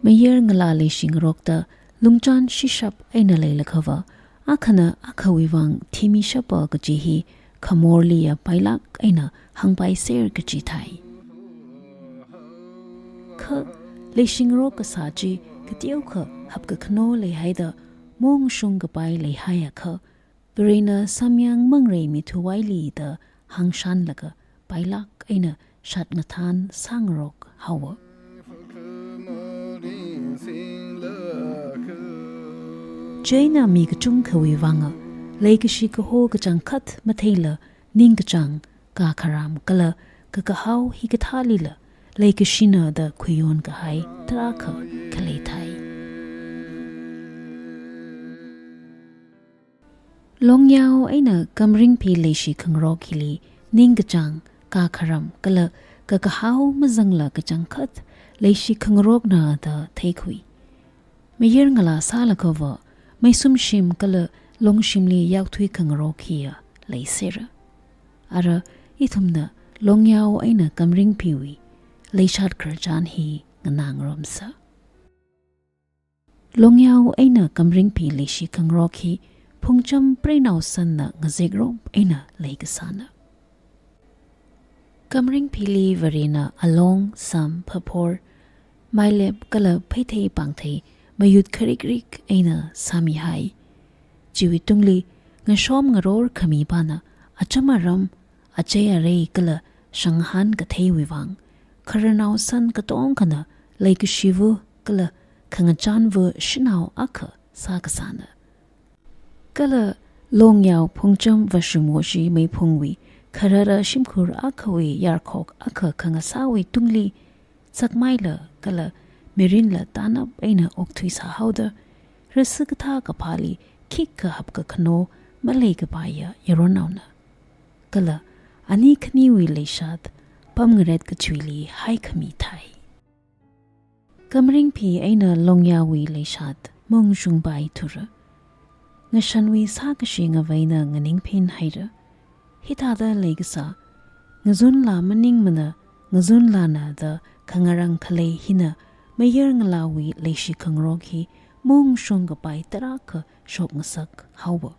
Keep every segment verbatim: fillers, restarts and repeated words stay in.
Mayar ngalā leishingarokta lungchān shishap eina leilakhava, akhana akhawui vang thimishapa kaji hi khamorliya pailāk eina hāngpaiser kaji thai. Kha leishingarok kasā chi kateokha hapkakhano leihaida mongshung kapai leihaiakha, Varena samyang mangreimi thuwaili da hāngshānlaga pailāk eina shatngathān sāngarok haowa. Chieina mi kachungkhawui vanga leikashi kaho kachangkhat matheila ningkachāng, kakharam kala kakahao hikathālila leikashina da khuiyon kahai tarākha khalei thai. Longyao eina Kamringphi leishi khangarok hili ningkachāng, kakharam kala kakahao mazangla kachangkhat leishi khangarokna da theikhui. Mayar ngalā sālakhava, maisumshim kala longshimli yaothui khangarok hiya leisera. Ara ithumna Longyao eina Kamringphiwui leishat khararchān hi nganāngarumsa. Longyao eina Kamringphi leishi khangarok hi Phungcham Preinao Sanna ngazekrom eina leikasāna. Kamringphili Varena along, sam, phaphor, mailep kala pheithei pāngthei mayut kharik rik eina sāmihai. Chiwui tungli ngashom ngaror khami pana acham aram, achei arei kala shanghān katheiwui vang, khararnao san katongkhana leikashiva kala khangachānva shanao akha sākasāna. Kala Longyao Phungcham Vashumwoshi Meiphungwui kharara shimkhur akhawui yarkhok akha khangasāwui tungli, sakmaila kala mirinla tānap eina okthui sāhaoda, rasi kathā kaphāli khikha hapkakhano maleikapaiya yaronnaona. Kala ani khaniwui leishat pamngaret kachuili haikhami thai. Kamringphi eina Longyaowui leishat mongshungpai thura. Ngashanwui sākashi ngaveina nganingphin haira. Hithāda leikasā, ngazunla maningmana, ngazunlana da khangarang khalei hina mayar ngalāwui leishi khangarok hi mongshung kapai tarākha shokngasak haowa.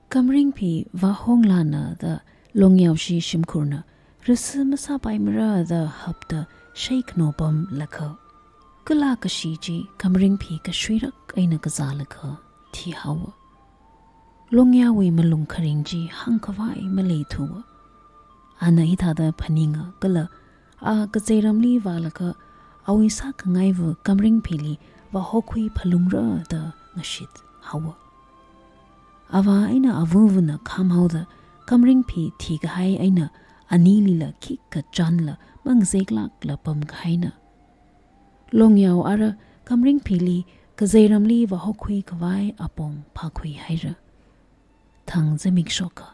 Kamringphi vāhonglana da Longyaoshi shimkhurna rasi masāpaimara da hapta shei khanopamlakha, kala kashi chi Kamringphi kashuirak eina kazālakha thihaowa. Longyaowui malung kharing chi hāngkhavai maleithuwa. Ana hithāda phaninga kala a kazeiramli vālaga awui sākhangaiva Kamringphili vāhokhui phalungra da ngashit haowa. Avā eina avavana khamhaoda Kamringphi thikahai eina anilila khikha chānla mangzeklākla pamkahaina. Longyao ara Kamringphili kazeiramli vāhokhui khavai apong phākhui haira. Thang zimikshoka,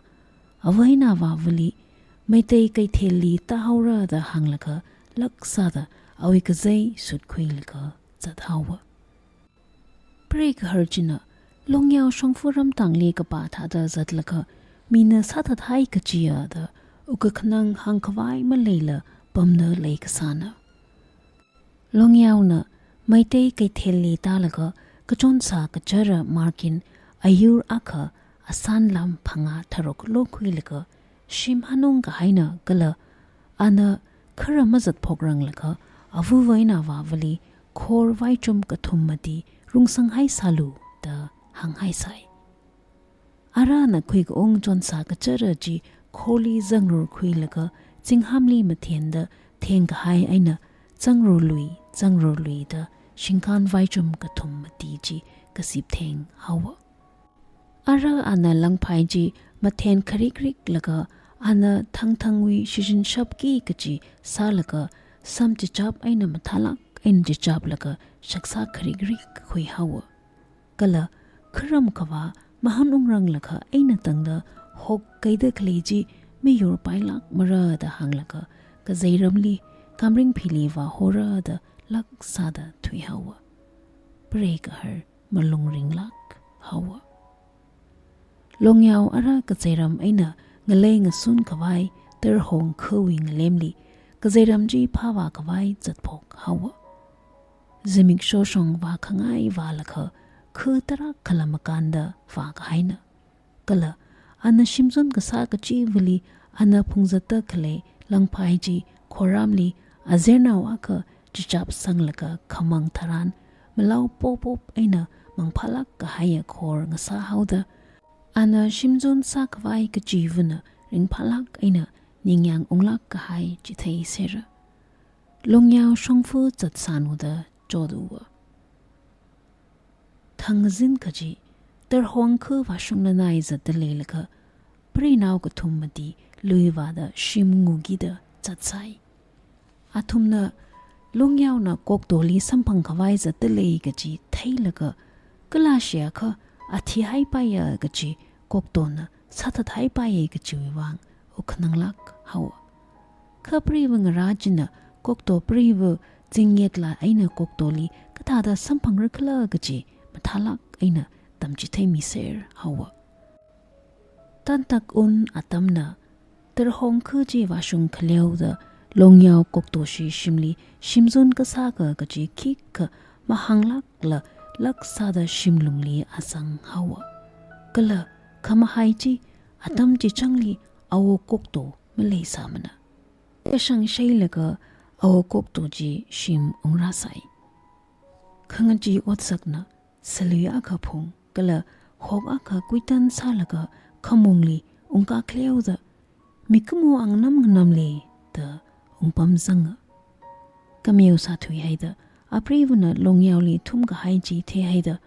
ava eina avāvali Meitei Keithelli tāhaora da hānglaga laksāda awui kazei sutkhuilaga zathaowa. Preigahar china Longyao shongfa ramtangli kapā thāda zatlaga mina sāthathai kachiya da wukkhanang hāngkhavai maleila pamda leikasāna. Longyaona Meitei Keithelli tālaga kachonsā kachara margin ayur akha asan lam phangā tharuk lokhuilaga shim hanung kahaina kala ana khara mazatphokranglaga avava eina avāvali khor vaichum kathum mati rungsanghai sālu da hānghaisai. Arana khuikaung chonsā kachara chi khorli zangrur khuilaga zinghamli mathenda thengkahai eina zangrur lui, zangrur lui da shingkan vaichum kathum mati chi kasip thenghaowa. Ara ana langphai chi mathen kharikriklaga ana thangthangwui shichinshapki kachi sālaga samchichap eina mathālāk eina chichaplaga shaksā kharikrik khuihaowa. Kala kharam kavā mahanungrang lakha eina tangda hokkaida khalei chi miyur pailākmara da hānglaga kazeiramli Kamringphili vāhora da laksāda thuihaowa. Preigahar malung ringlāk haowa. Longyao ara kazeiram eina ngalei ngasun khavai tarhong khawui ngalemli kazeiram chi phāvā khavai zatphok haowa. zimiksho shong vākhangai vālakha, khu tarākhala makānda vākahaina. Kala ana shimzun kasā kachivali ana phungzatta khalei langphai chi khoramli azernao akha chichap sanglaga khamang tharan, malao popop eina mangphālāk kahaiya khor ngasāhaoda, ana shimzun sākhavai kachivana ringphālāk eina ningyāng unglāk kahai chitheisera. Longyao shongfa zatsānuda chotuwa. Thangzin kaji, tarhong khu vāshungna nai zatda leilakha, pareinao kathum mati lui vāda shim ngukida zatsai. Athumna Longyaona Koktoli samphang khavai zatda lei kaji theilaga, kala shiakha athi haipaiya kaji Koktona sāthat haipaiya kajiwui vang wuk khananglāk haowa. Kha preiva ngarā china Kokto preiva zingyetla eina Koktoli kathāda samphangra khala kaji mathālāk eina tamchitheimiser haowa. Tantak un atamna, tarhong khu chi vāshung khaleoda, Longyao Koktoshi shimli shimzun kasāka kaji khikha mahānglākla lāk sāda shimlungli azang haowa. Kala khamahai chi, atam chichangli awo Kokto maleisāmana. Kashang shailaga awo Kokto chi shim ungrāsai. Khangachee otsakna salui akha phung kala hok akha kuitan sālaga khamungli ungkā khaleoda, mikumo angnam nganamli da ungpamzanga. Kameo sāthuihaida, apreivana Longyaoli thumkahai chi theihaida,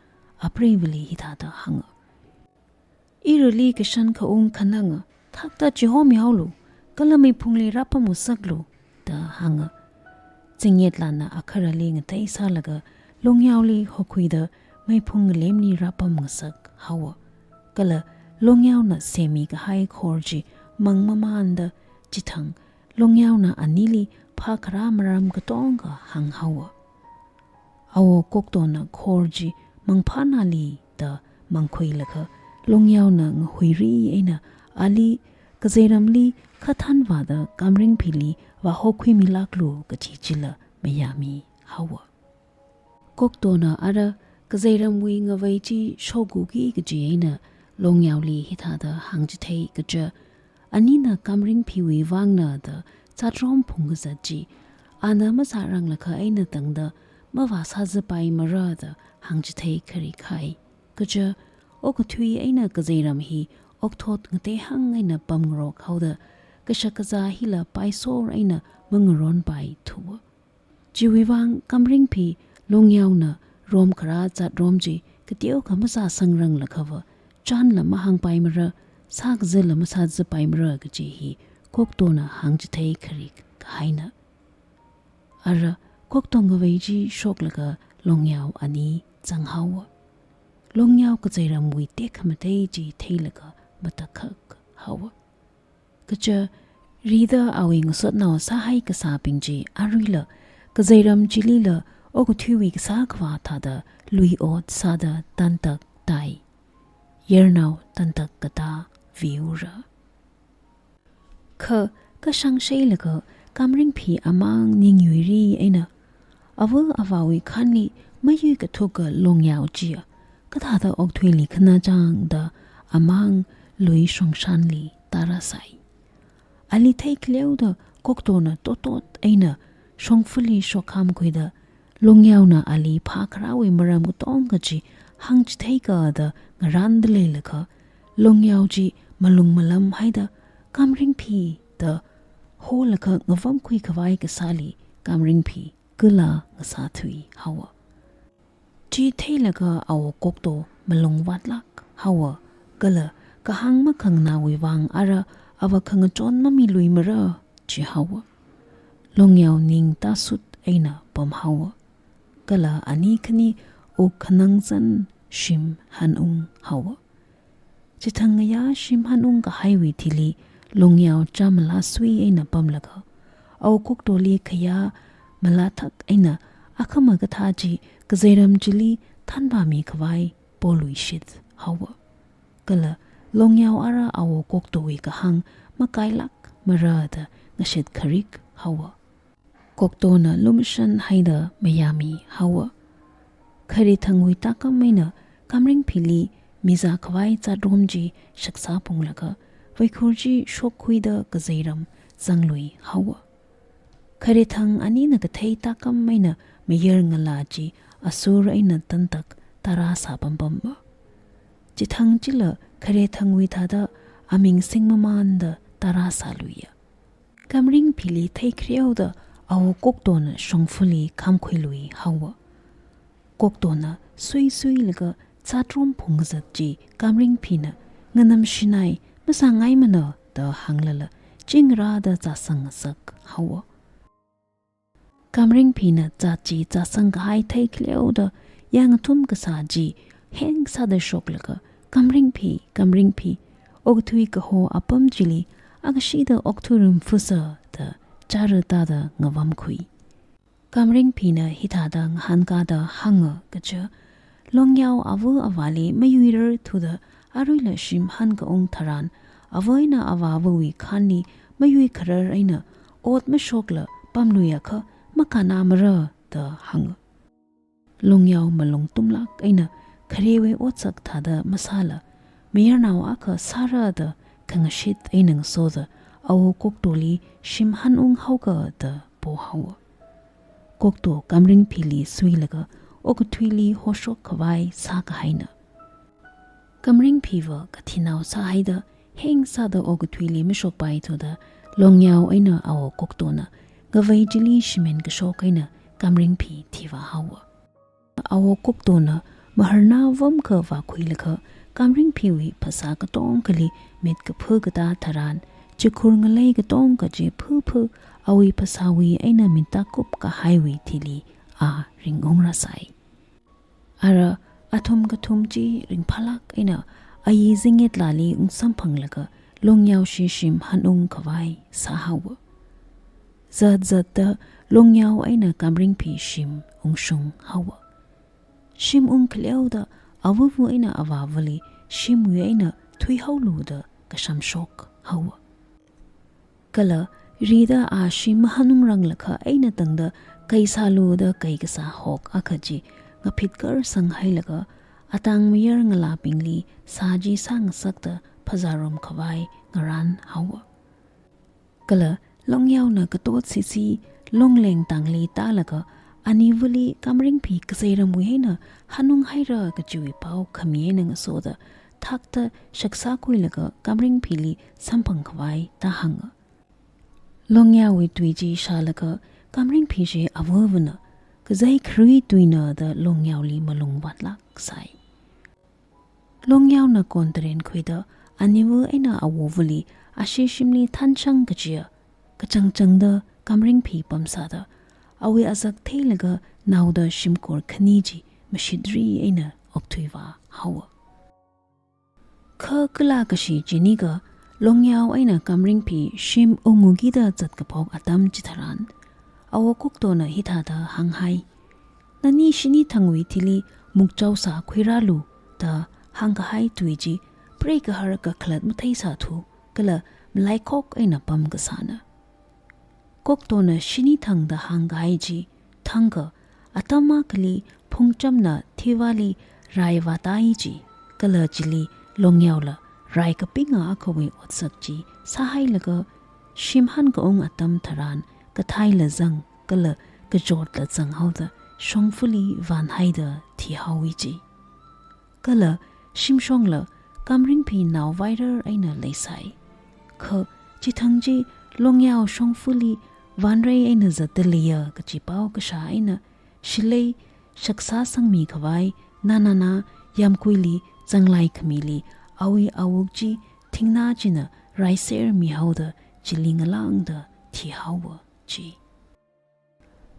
apreivali hithāda hānga. Irali kashan khaung khananga, thakta chihomihaolu, kala meiphungli rāpamngasaklu, da hānga. Zingyet lana akharali ngatei sālaga, Longyaoli hokhuida meiphung ngalemli rāpamngasak haowa. Kala Longyaona semi kahai khor chi mangmamanda chithang, Longyaona anili phākharā maram katonga hānghaowa. Awo Koktona khor chi mangphānali da mangkhuilaga, Longyaona ngahuiri eina ali kazeiramli khathanvāda Kamringphili vāhokhuimilāklu kaji chila mayāmi haowa. Koktona ara kazeiramwui ngavei chi shokuki kaji eina Longyaoli hithāda hāngchithei kaja, anina Kamringphiwui vangna da zatrom phungkazat chi, ana masāranglakha eina tangda mavāsāzapaimara da hāngchithei kharikhai. Kaja, okathui eina kazeiram hi okthot ngateihang eina pamngarok haoda, kashak kazā hila paisor eina mangaronpaithuwa. Chiwui vang Kamringphi Longyaona romkharā zatrom chi kateokha masāsangranglakha va, chanla mahāngpaimara, sākazala masāzapaimara kaji hi Koktona hāngchithei kharik kahaina. Ara Kokto ngavei chi shoklaga Longyao ani zanghaowa. Longyao kazeiramwui tekhamatei chi theilaga matakhak haowa. Kaja, rida awui ngasotnao sāhai kasābing chi aruila kazeiram chilila okathuiwui kasā khavā thāda lui ot sāda tantak tai. Yarnao tantak katā viura. Kha kashang shailaga Kamringphi amang ningyuiri eina, ava avāwui khanli mayui kathuka Longyao chiya kathāda okthuili khanachang da amang lui shongshanli tārāsai. Ali theikhaleoda Koktona totot eina shongfali shokham khuida, Longyaona ali phākharāwui maram katonga chi hāngchitheika da ngaranda leilakha, Longyao chi malung malamhaida Kamringphi da holaga ngavamkhui khavai kasāli Kamringphi kala ngasāthui haowa. Chi theilaga awo Kokto malung vātlāk haowa, kala kahāng makhanganāwui vang ara ava khangachon mamiluimara jihaowa. Longyao ning tāsut eina pamhaowa. Kala ani khani wuk khanangzan shim hanung haowa. Chithang ngayā shim hanung kahaiwui thili Longyao chāmalā sui eina pamlaga, awo Koktoli khayā malāthak eina akhama kathā chi kazeiram chili thanvāmi khavai poluishit haowa. Kala Longyao ara awo Koktowui kahāng makailākmara da ngashit kharik haowa. Koktona lumashan haida mayāmi haowa. Kharethangwui tākam eina Kamringphili mizā khavai zatrom chi shaksa phunglaga, vaikhur chi shokkhuida kazeiram zanglui haowa. Kharethang anina kathei tākam eina mayar ngalā chi asur eina tantak tara sāpampamma. Chithang chila kharethangwui thāda aming singmamanda tara sāluiya. Kamringphili theikhareoda awo Koktona shongfali khamkhuilui haowa. Koktona suisuilaga zatrom phungzat chi Kamringphina nganamshinai masāngaimana da hānglala chingrāda zatsang ngasak haowa. Kamringphina zat chi zatsang kahai theikhareoda yāngathum kasā chi hengsāda shoklaga, "Kamringphi, Kamringphi, okathui kaho apam chili akashida okthuirum fusa," da chara tāda ngavamkhui. Kamringphina hithāda ngahānkāda hānga kaja, Longyao ava avāli mayuirar thuda aruila shim hankaung tharan, ava eina avāvawui khanli mayuikharar eina ot mashokla pamluiakha makannāmara da hānga. Longyao malung tumlāk eina kharewui otsak thāda masāla, mayarnao akha sāra da khangashit eina ngasoda awo Koktoli shim hanung haoka da pohaowa. Kokto Kamringphili suilaga okathuili hoshok khavai sākahaina. Kamringphiva kathinao sāhaida hengsāda okathuili mashokpai thuda Longyao eina awo Koktona ngavei chili shimin kashok eina Kamringphi thivā haowa. Awo Koktona maharnā vamkha vākhuilaga Kamringphiwui phasā katongkhali mit kapha katā tharan, chikhur ngalei katongkha chi phapha awui phasāwui eina mintakup kahaiwui thili a ringungrāsai. Ara athum kathum chi ringphālāk eina ayi zingetlāli ungsamphanglaga Longyaoshi shim hanung khavai sāhaowa. Zat zatta Longyao eina Kamringphi shim ungshung haowa. Shim ungkhaleoda avava eina avāvali shimwui eina thuihaolu da kashamshok haowa. Kala rida a shim mahanungranglakha eina tangda kai sālu da kai kasā hok akha chi ngaphit karsang hailaga, atang mayar ngalābingli sā chi sāngasakta phazārum khavai ngarān haowa. Kala Longyaona katot sisi Longleng tangli tālaga, anivali Kamringphi kazeiramwui eina hanung haira kajiwui pao khami eina ngasoda, thakta shaksākhuilaga Kamringphili samphang khavai tāhānga. Longyaowui tui chi shālaga Kamringphi chi avavana, kazei kharui tuina da Longyaoli malung vātlāk sai. Longyaona kon taren khuida aniva eina awovali ashi shimli thanchang kajiya kachangchangda Kamringphi pamsāda, awui azak theilaga naoda shimkhur khani chi mashitri eina okthuivā haowa. Kha kala kashi chinika Longyao eina Kamringphi shim ungungkida zatkaphok atam chitharan, awo Koktona hithāda hānghai. Nani shinithangwui thili mukchao sākhuirālu da hāngkahai tui chi preigahar kakhalat matheisāthu kala malaikhok eina pamkasāna. Koktona shinithang da hāngkahai chi thangkha, atam akhali phungchamna thivāli rai vātai chi, kala chili Longyaola rai kapinga akhawui otsak chi sāhailaga, shim hankaung atam tharan kathaila zang kala kachotla zanghaoda shongfali vānhaida thihaowi chi. Kala shimshongla Kamringphi nao vairar eina leisai. Kha chithang chi Longyao shongfali vānrai eina zatda leiya kaji pao kashā eina, shilei shaksā sangmi khavai nanana yāmguili zanglai khamili awui awuk chi thingnā china raiser mihaoda chili ngalāngda thihaowa chi.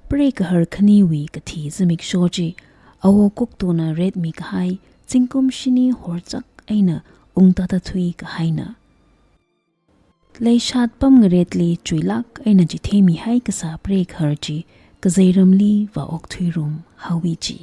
Preigahar khaniwui kathi zimiksho chi awo Koktona retmi kahai zingkum shini horchak eina ungtāda thuikahaina. Leishat pamngaretli chuilāk eina chitheimihai kasā preigahar chi kazeiramli vāokthuirum haowi chi.